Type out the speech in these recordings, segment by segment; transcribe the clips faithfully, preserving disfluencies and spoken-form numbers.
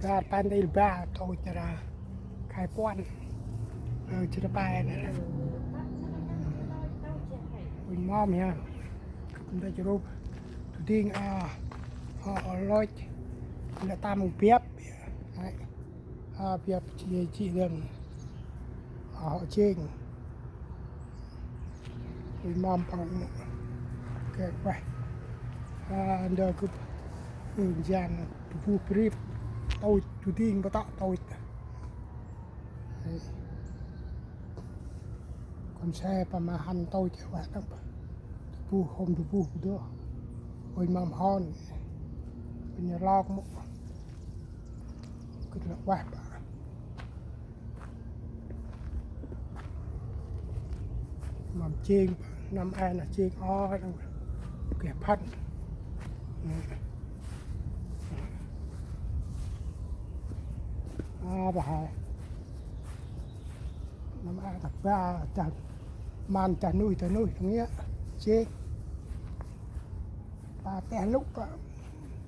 Bar pan ntil ba tôch nây ra khai puăn. Ơ, chơ pa nây ra. Uănh mâm hia. Nda chơ rup. Tu ding a, a, a lôch. Nda tam biăp. Ai. A, biăp chi, chi dơm. A, jêng. Ui mâm păng mô. Kê ueh. A, ndơ gâp. Ư, jan. Tu buh brip. Tôch, tu ding bơtŏ tôch. Kon se pa ma hăn tôch ueh đăp. Tu buh hôm tu buh dô. Ui mâm hon. Ui nhar lok mô. Gĭt lŏ ueh pă. Mâm jêng pă, năm e nơh jêng o, geh phăn. A, bah hai. Năm e nơh ba, dah, mâm dah nuih, dah nuih, dâng yơh. Jêng. Ba teh lŭ pă,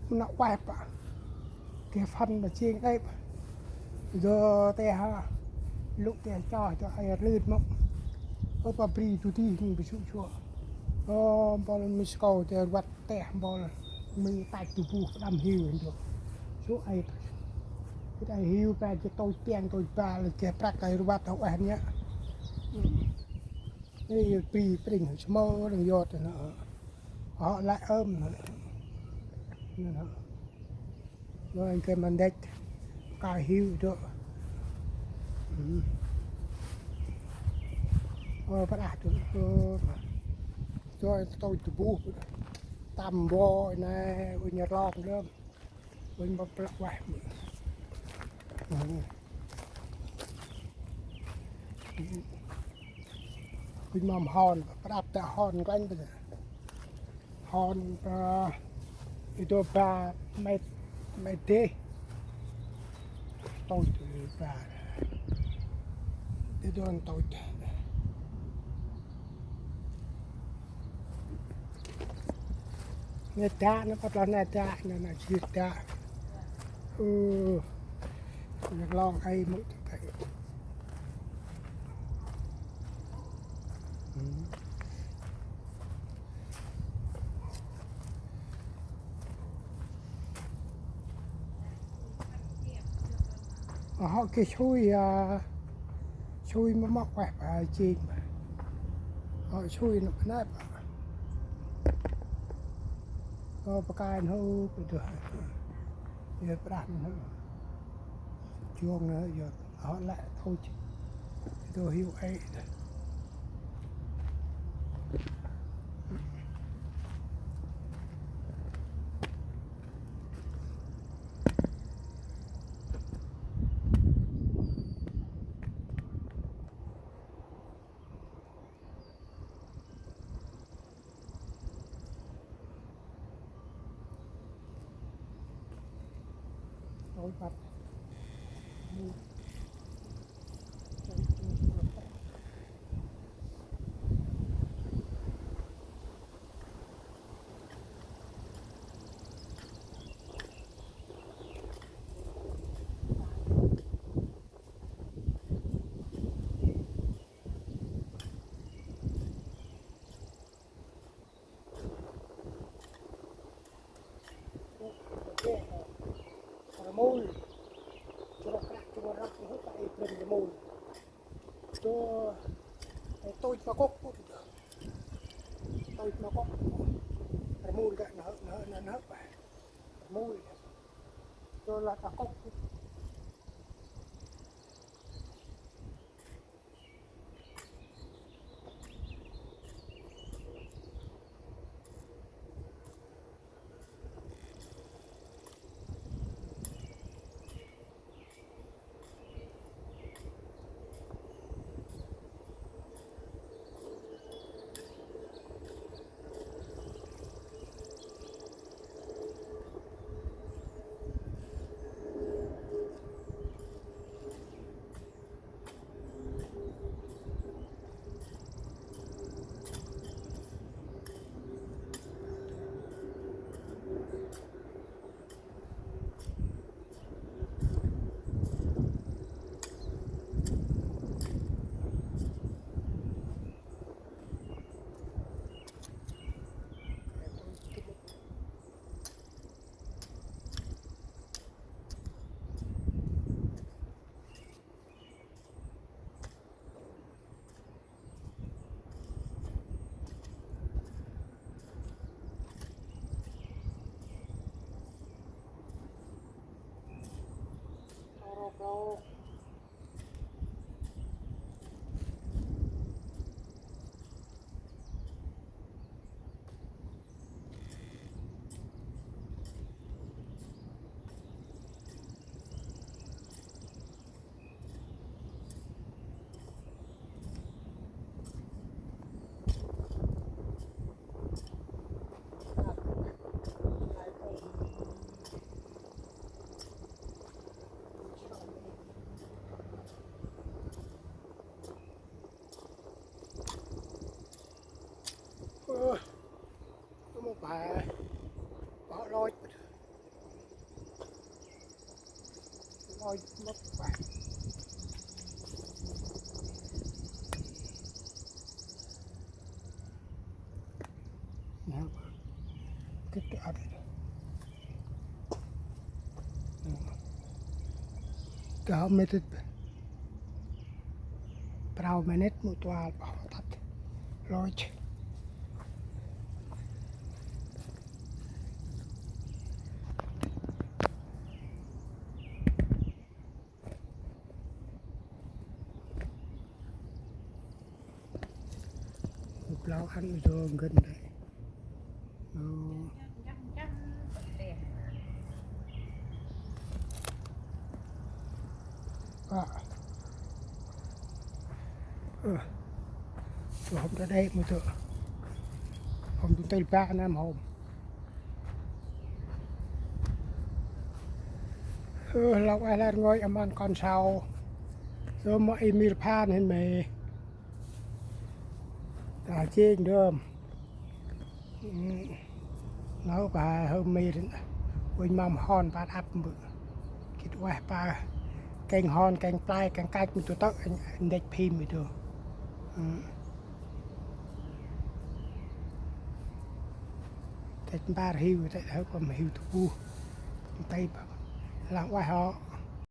nau ueh pă. Geh phăn ma jêng đêp. Dô teh ha. Lŭ teh cho, cho ai rlưt mô. Ơ pa bri tu ti, mô bi sŭ sua. Ơ, mpôl mi skâu teh ruăt teh mpôl. Mi tach tu buh pơđăm hiu hên dô. Sŭ ai. Kit ai hiu pa jêh tôch piăng tôch ba, lĕ geh prăk ai ruăt hŏ ueh nơh. Ê, bri pring, smơ, răng yot nơh. Hŏ lĕ ơm nơh. Nơh. Nơh, anh kê ma ndĕch. Ka hiu dô. Ư. Ơ, pă đah dô. Ơ, dô, tôi tu buh. Tăm bô, nê, ui nhar lok lơm. Ui mâp plăk ueh. Ui mâm hon, prăp ta hon klanh bơ. Hon, ơ, i dô ba met, met dê. Tôch dô ba. Dê dô tôch. Nê dak, nê păt lah nê dak, nê, nê jêr dak. Ơ. Nê lŏng ai mŭt tê. Ư. Ơ, hŏ geh sui, a, sui ma mŏk ueh pa jêng ma. Hŏ sui nơh pa nây pa. Ơ, pa kai nơh, pa dơh. Yơ prah nơh. Chuông nơh, yơ. Hŏ lĕ thôi chứ. Dô hiu ê. Rmul. Churok krak, churok rak, churok krak, i brên rmul. Chô, ê, tôch ma kŭk, tôch ma kŭk. Rmul gă nơh, nơh, nơh, nơh. Rmul. Chô lah ma kŭk. Ôi, mất quá. Nè, kích cái ớt. Cái hôm mê tít. Prau mê nít mụ tua bông tắt. Lôi. Blau ăn video gần đây. Ơ. Ơ. Hôm ta đây mơ tơ. Hôm ta đây ba năm hôm. Ơ, lŏk ai lar ngơi aman kon sau. Ơ, mơ i mir phan hên mê. Ta chêng đơm. Nau pa hôm mir. Unh mâm hon pa ăp mbư. Kit ueh pa. Kêng hon, kêng play, kêng kach mơ tơ tơ. Ndech phim mơ tơ. Têch mbar hiu, têch hơp pơm hiu tơpu. Têch lăng ueh hŏ.